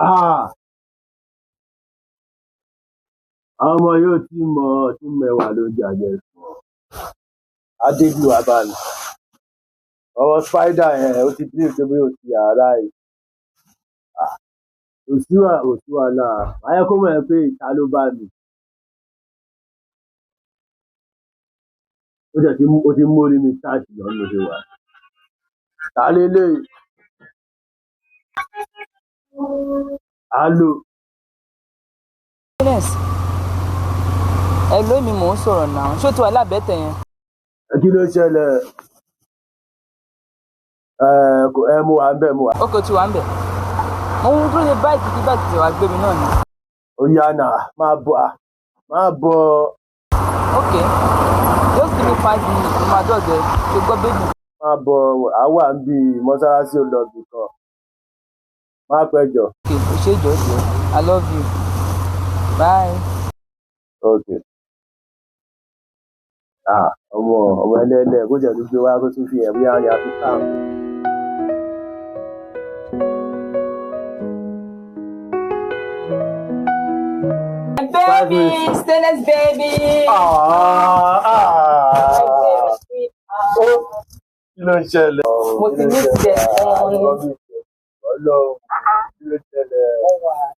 Ah, àwọn ọmọ yóò tí mọ tí mẹwàá ló ń jàjẹ fún ọ. Adébíwá bá mi. Ọwọ́ spider yẹn ó ti bí pé bóyá ó ti yàrá ẹ̀. Kò sí wàhálà. Ayé kó mọ̀ ẹ́ pé ìta ló bá mi. Ó jẹ́ ó ti mórí mi táàsì lọ́nà ló ṣe wà. Ta lélẹ̀? Alo. Goodness. Ẹ ló mi mò ń sọ̀rọ̀ náà. Ṣé o ti wà lábẹ́tẹ̀ yẹn? Kí ló ṣẹlẹ̀? Ẹ mú wa ń bẹ̀ mú wa. Ó kò ti wà ń bẹ̀. Mo ń dúró de báìkì kí báìkì ti wá gbé mi náà ni. Ó yá nà, máa bọ̀ à, máa bọ̀. Ok. Just give me 5 minutes, mo máa dọ̀dọ̀ ẹ. Ṣé gbọ́ bébì? Máa bọ̀, àwa ń bí mọ́sálásí ò lọ bì kan. Má pẹ́ jọ. Ok, o ṣé jọ̀ọ́ jọ̀ọ́. I love you. Bye. Okay. Ah, ọmọ ọmọ ẹlẹ́lẹ̀ kó jẹ́ tó gbé wá kó tún fi ẹ̀ bóyá ya fi ká. Baby, stainless baby. Ah, ah. Ó kí ló ń ṣẹlẹ̀? Mo ti miss ẹ gan-an ni. Ọlọ́run, kí ló ṣẹlẹ̀?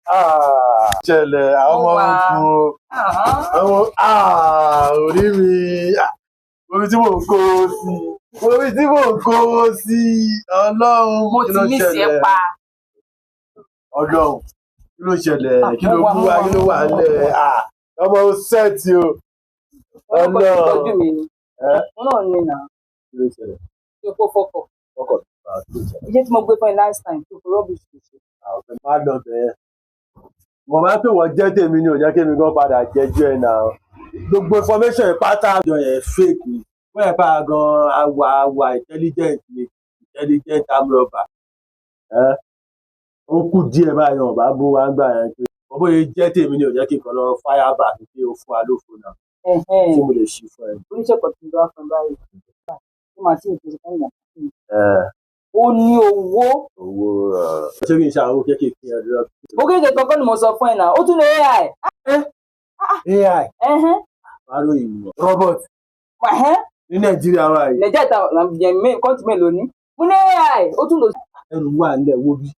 Ah, ṣẹlẹ̀ àwọn ọmọ Mo wà. ogun àwọn ah, orí mi, ah, orí tí mò ń kó sí, orí tí mò ń kó sí, Ọlọ́run, Mo kí ti ló miss ẹ ṣẹlẹ̀? pa. Ọlọ́run, kí ló ṣẹlẹ̀? Ah, Kí ló mo wà, mú mo wá? wà, Kí ló wà mo wà. ńlẹ̀? Ah, ọmọ ó sẹ́ẹ̀tì o. Ọlọ́kọ̀ ti Ọlọ́run. tọ́jú mi ni. Ẹ́ Mo náà ní nà. Kí ló ṣẹlẹ̀? Ṣé kó fọkọ̀? Ọkọ̀ ah, kí ló ṣẹlẹ̀? Iṣẹ́ tí mo gbé fún ẹ last time tó fi rubbish kò ṣe. Àwọn ọ̀fẹ́ má lọ bẹ̀ẹ́. Mo máa ń pè wọ́n jẹ́ tèmi ni ò jẹ́ kémi gan padà jẹ́jú ẹ̀ náà. Gbogbo information ìpátá àjọ yẹn fake ni. Wọ́n yẹn bá a gan àwà àwà intelligent ni, intelligent arm robber. Ẹ́ ó kù díẹ̀ báyìí wọn bá bú wa ń gbà yẹn pé bọ́ bóyá jẹ́ tèmi ni ò jẹ́ kí n kàn lọ fire back pé ó fún wa lófo náà Ẹ̀hẹ́n. tí mo lè ṣí fún ẹ. Oníṣẹ́ kan tí mo bá fún ẹ báyìí. Ó máa tí ì tó fún ìgbà. Ẹ Ó ní owó. owó ṣé kí n ṣe àwọn kéékèèké yẹn lọ. Ó kéèké kankan ni mo sọ fún ẹ náà. Ó tún lè AI. AI Ẹ̀hẹ́n. wàá ròyìn mọ̀ robot Ẹ̀hẹ́n. ní Nàìjíríà wa yìí. Nàìjíríà ta kọ́ńtì mélòó ni? Mo ní AI. Ó tún lò Ẹnu wà nílẹ̀ wo bí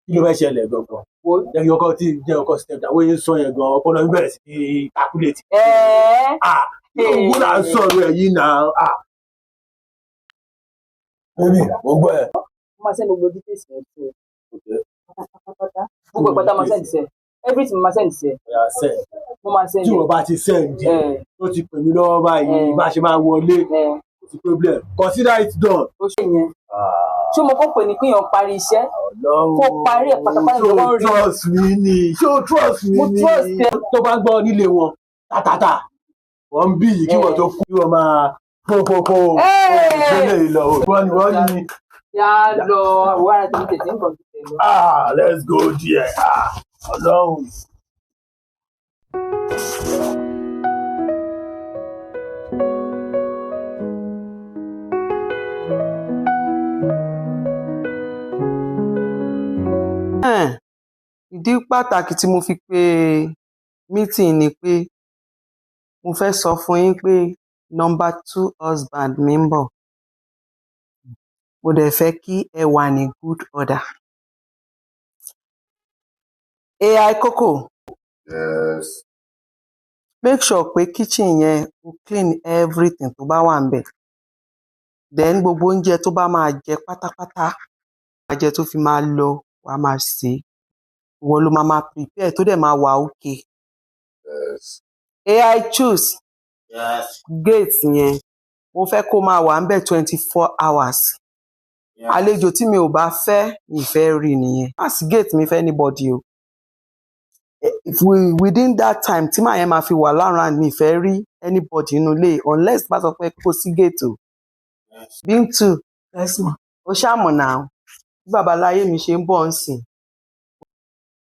kí ló fẹ́ ṣẹlẹ̀ gangan? wò. Jẹ́ kí ọkọ tí jẹ́ ọkọ step down wọ́n yẹn sọ yẹn gan ọpọlọ mi bẹ̀rẹ̀ sí ní calculate. Ẹ̀ẹ́. Ah, owó là ń sọ̀rọ̀ ẹ̀ yìí náà. Ah, bébì mo gbọ́ ẹ. Mo máa send gbogbo details yẹn sí ẹ. Pátápátá. Gbogbo ìpátá máa send sí ẹ. Everything máa send sí ẹ. Ọ̀yà send. Mo máa send Tí ẹ. wọ́n bá ti send ẹ̀ Ẹ̀ tó ti pè mí lọ́wọ́ báyìí Eh. bá a ṣe máa wọlé ẹ̀ kò sí problem, consider it done. ó ṣe yẹn. Ṣé mo kọ́ pé ní kéèyàn parí iṣẹ́? Ọlọ́run, Kó parí ẹ̀ pátápátá ṣó ló ń rí. trust mi ni? Ṣó trust mi Mo ni? trust ẹ. Tó bá gbọ́ nílé wọn tátátá wọ́n ń bí yìí kí wọ́n tó kú kí wọ́n máa pópópó ìgbélé ìlọ wọ́n ni wọ́n ní. Yá lọ àwọn ará tèmi tètè ń bọ̀ tètè lọ. Ah, let's go there. Ah, Ọlọ́run. um Ìdí pàtàkì tí mo fi pe meeting ni pé mo fẹ́ sọ fún yín pé number two husband mi ń bọ̀. Mo dẹ̀ fẹ́ kí ẹ wà ní good order. AI Coco, Yes. make sure pé kitchen yẹn o clean everything tó bá wà ńbẹ̀. Then gbogbo oúnjẹ tó bá máa jẹ pátápátá, máa jẹ tó fi máa lọ, wàá máa sè é. Ìwọ ló máa máa prepare tó dẹ̀ máa wà okay. Yes. AI choose. Yes. Gate yẹn mo fẹ́ kó máa wà ńbẹ̀ 24 hours. Yes. Àlejò tí mi ò bá fẹ́ mi ì fẹ́ rí nìyẹn. Má sí gate mi fẹ́ anybody o. If we within that time tí màá yẹn máa fi wà lára mi ì fẹ́ rí anybody nínú ilé unless bá sọ pé kó sí gate o. Yes. Bíntù, Yes, ma. ó ṣàmọ̀ náà bí babaláyé mi ṣe ń bọ̀ ń sìn.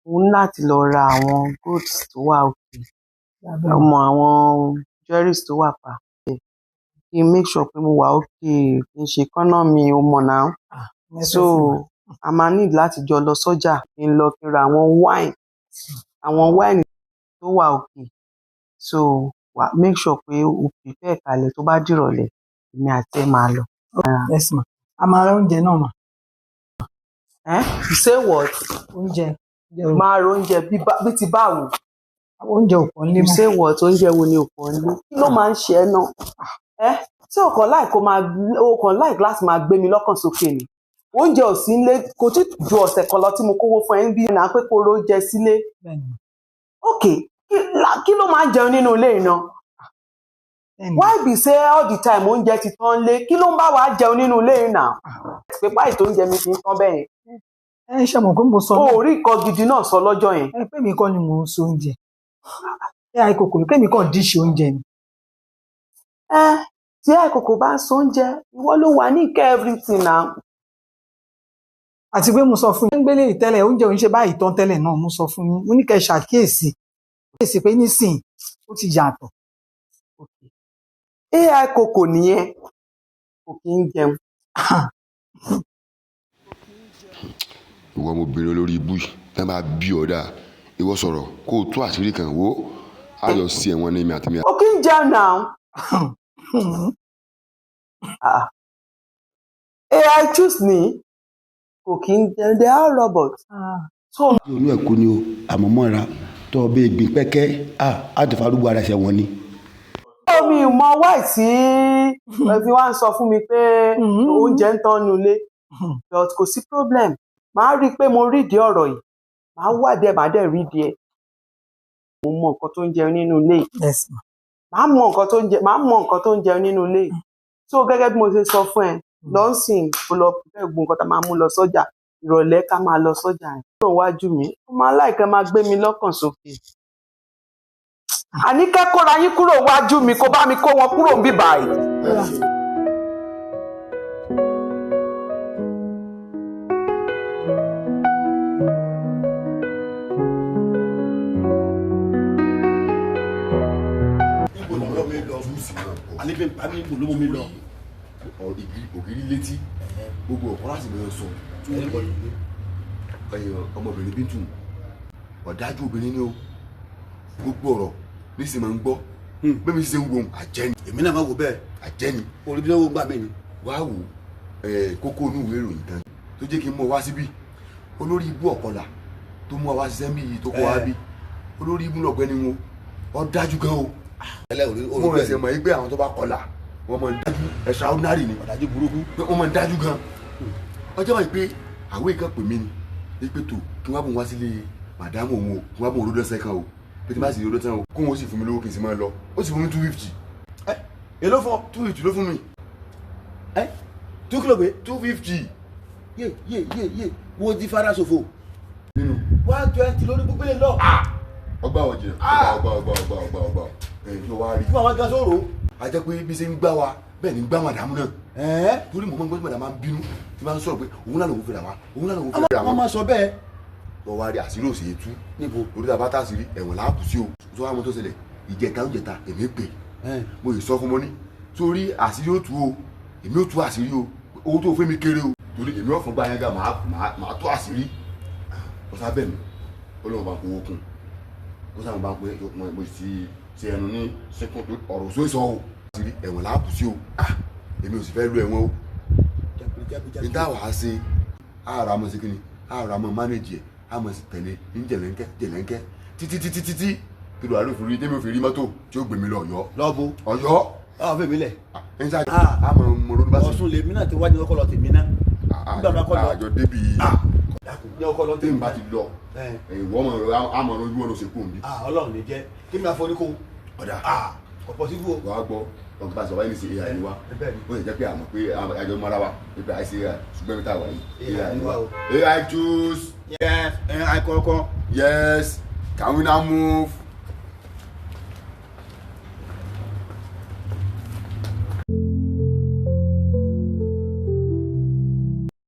Mo ní láti lọ ra àwọn goods tó wà òkè, ọmọ àwọn jewelries tó wà pa. Kí n make sure pé mo wà okay, kí n ṣe kọ́nà mi, ó mọ̀ náà. So A máa need láti jọ lọ sọ́jà, kí n lọ kí n ra àwọn wine, àwọn wine tó wà òkè. So wà make sure pé o prepare kalẹ̀, tó bá dìrọ̀lẹ́, èmi àti ẹ máa lọ. Yes ma, a máa ra oúnjẹ náà mà. Eh? You say what? Oúnjẹ, oúnjẹ ò Máa ro oúnjẹ bí bí ti báwo? Oúnjẹ ò pọ̀ nílé You mọ́. say what? Oúnjẹ wo ni ò pọ̀ nílé? Kí ló máa ń ṣe ẹ́ náà? Ẹ́ tí o kàn láì kó máa, o kàn láì láti máa gbé mi lọ́kàn sókè ni. Oúnjẹ ò sí nílé, kò tí ju ọ̀sẹ̀ kan lọ tí mo kówó fún ẹ ń bí náà pé kó ro oúnjẹ sílé. Bẹ́ẹ̀ ni. Ok, kí ló máa ń jẹun nínú ilé yìí náà? Bẹ́ẹ̀ ni. Why be say all the time oúnjẹ ti tán lé? Kí ló ń bá wa jẹun nínú ilé yìí náà? Pé báyìí tó ń jẹ mi fi ń tán bẹ́ẹ̀ yẹn. Ẹ ṣe mọ̀ pé mo sọ O náà. ò rí nǹkan gidi náà sọ lọ́jọ́ yẹn. Ẹ pé mi kọ́ ni mò ń so oúnjẹ. Ẹ àìkòkò kémi kàn díṣe oúnjẹ ni. Ẹ tí àìkòkò bá ń so oúnjẹ, ìwọ ló wà ní ìkẹ́ everything náà. Àti pé mo sọ fún yín gbélé yìí tẹ́lẹ̀, oúnjẹ òun ṣe báyìí tán tẹ́lẹ̀ náà, mo sọ fún yín, mo ní kẹ́ ẹ ṣàkíyèsí, kíyèsí pé nísìnyí ó ti yàtọ̀. AI kòkò nìyẹn, kò kí ń jẹun. Ìwọ ọmọbìnrin olórí ibú yìí, tí wọ́n bá bí ọ dáa, ìwọ sọ̀rọ̀ kó o tú àṣírí kan wò ó, á yọ sí ẹ̀wọ̀n ní èmi àti mi. Ó kí ń jẹun náà. Ah. AI choose ni kò kí ń jẹun, they are robots. So Inú ẹ̀ kú ni o, àmọ́ mọ́ra tó o bẹ́ẹ̀ gbìn pẹ́kẹ́ á ti farúgbó ara ṣẹ̀ wọ́n ni. Mi mọ why tí ẹ fi wá ń sọ fún mi pé oúnjẹ ń tán nulẹ̀, but kò sí problem, màá rí i pé mo rídìí ọ̀rọ̀ yìí, màá wádìí ẹ̀, màá dẹ̀ rídìí ẹ̀. Mo mọ nǹkan tó ń jẹun nínú ilé yìí. Yes ma. Màá mọ nǹkan tó ń jẹ, màá mọ nǹkan tó ń jẹun nínú ilé yìí. So gẹ́gẹ́ bí mo ṣe sọ fún ẹ lọ́sìn, kó lọ prepare gbogbo nǹkan tá a máa mú lọ sọ́jà ìrọ̀lẹ́, ká máa lọ sọ́jà yẹn. Kúrò wájú mi, ó máa láìpẹ́ máa gbé mi lọ́kàn sókè. Àníkẹ́, kóra yín kúrò wájú mi, kó bá mi kó wọn kúrò níbí báyìí. Ibo ló mi lọ? Alẹ́ fi pa mí, ibo ló mú mi lọ? Ògiri létí gbogbo ọ̀pọ̀ láti mọ̀ sọ ọmọbìnrin Bíntù, ọ̀dájú obìnrin ni o, gbogbo ọ̀rọ̀ nísìnyí máa ń gbọ́ bẹ́ẹ̀ mi ṣe ń wo àjẹni. Èmi náà máa wò bẹ́ẹ̀. Àjẹni. Orí bí wọ́n gbà mí ni. Wá wò kókó inú ìwé ìròyìn kan tó jẹ́ kí n mú ọ wá síbí, olórí ibú ọ̀kọlà tó mú ọ wá ṣiṣẹ́ níbí tó kọ́ wá bí, olórí ibú lọ̀gbẹ́ni wọn, ó dájú gan o. Mo rẹ̀ ṣe mọ̀ yí pé àwọn tó bá kọlà wọ́n máa ń dájú, extraordinary ni. Ọ̀dájú burúkú. Pé wọ́n máa ń dájú gan. Ọjọ́ wáyé pé àwọn èèkàn pè mí ni pé tó kí wọ́n bá bùn wá sílé màdámù òun o, kí wọ́n bá bùn olódọ́sẹ̀ kan o, pé tí bá sì rí olódọ́sẹ̀ o, kó wọn sì fún mi lówó kí n sì máa lọ. Ó sì fún mi 250. Ẹ èló fún ọ? 250 ló fún mi. Ẹ two kilo pé? 250. Yé yé yé yé, wo di fara ṣòfò. Nínú. 120 lórí gbogbo lè lọ. Ọgbà ọ̀jẹ̀ ọgbà ọgbà ọgbà ọgbà ọgbà ẹ̀yìn tó wá rí. Fún àwọn gan sóòrò. A jẹ́ pé bí ṣe ń gbá wa bẹ́ẹ̀ ni ń gbá màdámù náà. Torí mo máa ń gbọ́ tí màdámù máa ń bínú tí máa ń sọ̀rọ̀ pé òun náà lòun fẹ́ra wa, òun náà lòun fẹ́ra wa. Wọ́n máa sọ bẹ́ẹ̀. Lọ wá rí àṣírí òsè tú. Níbo? Lórí ta bá tá àṣírí ẹ̀wọ̀n láàbù sí o. Tó wá mọ tó ṣẹlẹ̀ ìjẹta ó jẹta èmi pè. Mo yìí sọ fún mo ní torí àṣírí ó tú o, èmi ó tú àṣírí o, owó tó fẹ́ mi kéré o, torí èmi ò fún gbà yẹn gan màá tú àṣírí. Ó sábẹ̀ mi, ó lóun bá kówó kún. Ó sábà bá pé mo sì ti ẹnu ní sínkún tó ọ̀rọ̀ sóò sọ o. Àṣírí ẹ̀wọ̀n láàbù sí o. Èmi ò sì fẹ́ lu ẹ̀wọ̀n o. Níta wàá ṣe àrà mọ̀ sí kíni, àrà mọ̀ mánéjì ẹ̀, a mọ̀ sí tẹ̀lé ní jẹ̀lẹ́ńkẹ́ jẹ̀lẹ́ńkẹ́ títí títí títí tí lóra ló fi rí tẹ́mi ò fi rí mọ́tò tí ó gbé mi lọ Ọ̀yọ́. Lọ́bù. Ọ̀yọ́. Ọ̀ fẹ́ mi lẹ̀. Ẹ ń sá a mọ̀ mọ̀ lórí bá sí. Ọ̀ṣun lèmi náà ti wájú ọkọ lọ tèmi náà. Nígbà máa kọ́ lọ. Àjọ débi. Ní ọkọ lọ Tèmi tèmi. bá ti lọ. Ìwọ mọ̀ àmọ̀ lójú wọn ló ṣe kú òǹbí. Ọlọ́run ní jẹ́ kí mi àforí kó. Ọ̀dà. Ọ̀pọ̀ síbú o. Wàá gbọ́ ọ̀gbọ́n bá sọ wáyé ní sí AI ni wá. Ó sì jẹ́ pé àmọ̀ pé àjọ mọ́ra wa pé àìsí AI ṣùgbọ́n mi ta wà yìí. AI ni wá o. AI choose. Yes, AI kọ̀ọ̀kan. Yes, can we now move?